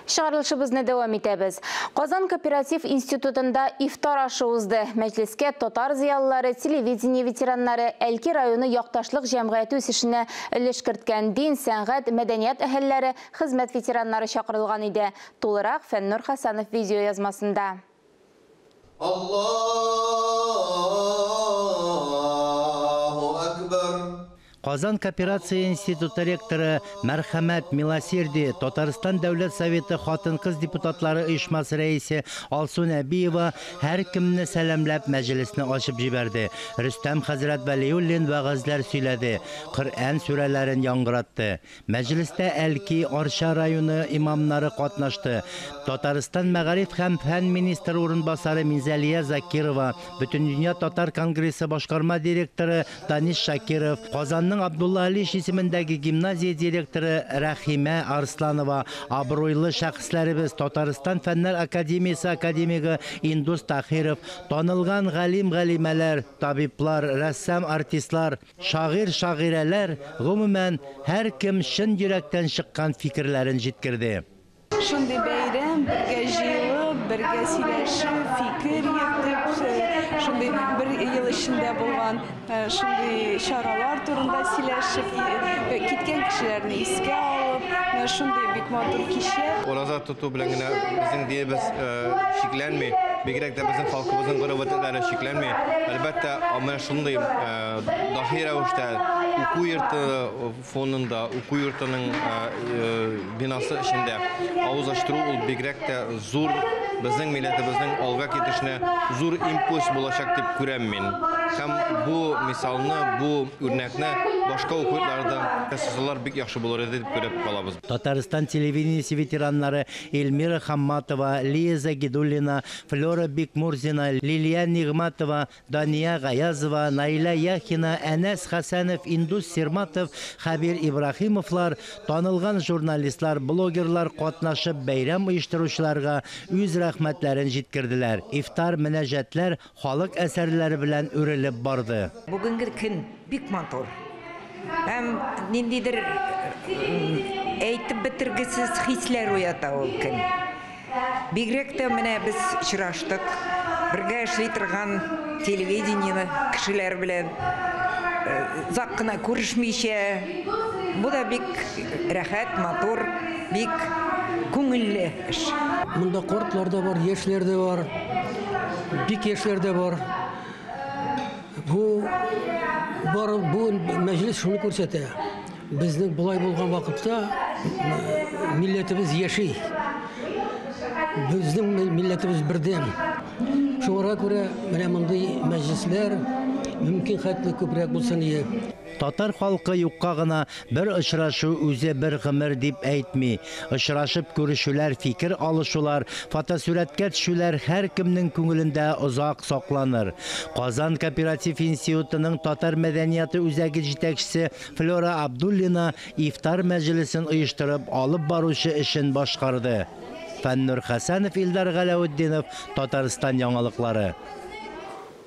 Чыгарылышыбызны дәвам итәбез. Казан кооператив институтында ифтар ашы узды. Мәҗлескә татар зыялылары, телевидение ветераннары, Әлки районы якташлык җәмгыяте үсешенә өлеш керткән дин, сәнгать, мәдәният әһелләре, хезмәт ветераннары чакырылган иде. Тулырак Фәннур Хәсәнов видеоязмасында. Аллаһу әкбәр! Казан кооперация институты ректоры Мәрхәмәт Милосердие Татарстан Дәүләт Советы хатын-кыз депутатлары оешмасы рәисе Алсу Нәбиева һәркемне сәламләп мәҗлесне ачып җибәрде. Рөстәм хәзрәт Вәлиуллин вәгазьләр сөйләде, Коръән сүрәләрен яңгыратты. Мәҗлестә Әлки, Арча районы имамнары катнашты. Татарстан мәгариф һәм фән министры урынбасары Минзәлия Закирова, Бөтендөнья татар конгрессы башкарма директоры Данис Шакиров, Казанның Абдулла Алиш исемендәге гимназия директоры Рәхимә Арсланова, абруйлы шәхесләребез, Татарстан Фәннәр академиясе академигы Индус Таһиров, танылган галим-галимәләр, табиблар, рәссам-артистлар, Шагыйрь-шагыйрәләр, гомумән, һәркем чын йөрәктән чыккан фикерләрен җиткерде. Шундый бәйрәм, бергә җыелып, бергә сөйләшеп, фикер йөртеп, шундый бер ел эчендә булган шундый чаралар турында сөйләшеп, киткән кешеләрне искә алып, менә шундый бик матур кичә. Ураза тоту белән генә безнең динебез чикләнми, бигрәк тә безнең халкыбызның гореф-гадәтләре чикләнми. Әлбәттә, менә шундый даһи рәвештә уку йорты фонында, уку йортының бинасы эчендә авыз ачтыру ул бигрәк тә зур безнең милләтебезнең алга китешенә зур импульс булачак дип күрәм мин. Һәм бу мисалны, бу үрнәкне башка уку йортларында ясасалар бик яхшы булыр иде дип күреп калабыз. Татарстан телевидениесе ветераннары Эльмира Хамматова, Лия Загидуллина, Флера Бикмурзина, Лилия Нигъмәтова, Дания Гаязова, Наилә Яхина, Әнәс Хәсәнов, Индус Сирматов, Хәбир Ибраһимовлар, танылган журналистлар, блогерлар катнашып бәйрәм оештыручыларга үз рәхмәтләрен җиткерделәр. Ифтар мөнәҗәтләр, халык әсәрләре белән үрелеп барды. Бүгенге көн бик матур һәм ниндидер әйтеп бетергесез хисләр уята ул көн. Бигрәк тә менә без очраштык, бергә эшли торган телевидениене кешеләр белән озак кына күрешмичә. Бу да бик рәхәт, матур, бик күңелле эш. Монда картлар да бар, яшьләр дә бар, бик яшьләр дә бар. Бу бар бу мәҗлес шуны күрсәтә. Безнең болай булган вакытта милләтебез яши. Безнең милләтебез бердәм. Шуңа күрә менә мондый мәҗлесләр мөмкин хәтле күбрәк булсын иде. Татар халкы юкка гына бер очрашу үзе бер гомер дип әйтми. Очрашып күрешүләр, фикер алышулар, фотосурәткә төшүләр һәркемнең күңелендә озак сакланыр. Казан кооператив институтының татар мәдәнияты үзәге җитәкчесе Флера Абдуллина ифтар мәҗлесен оештырып алып баручы эшен башкарды. Фәннур Хәсәнов, Илдар Галәүтдинов, Татарстан яңалыклары.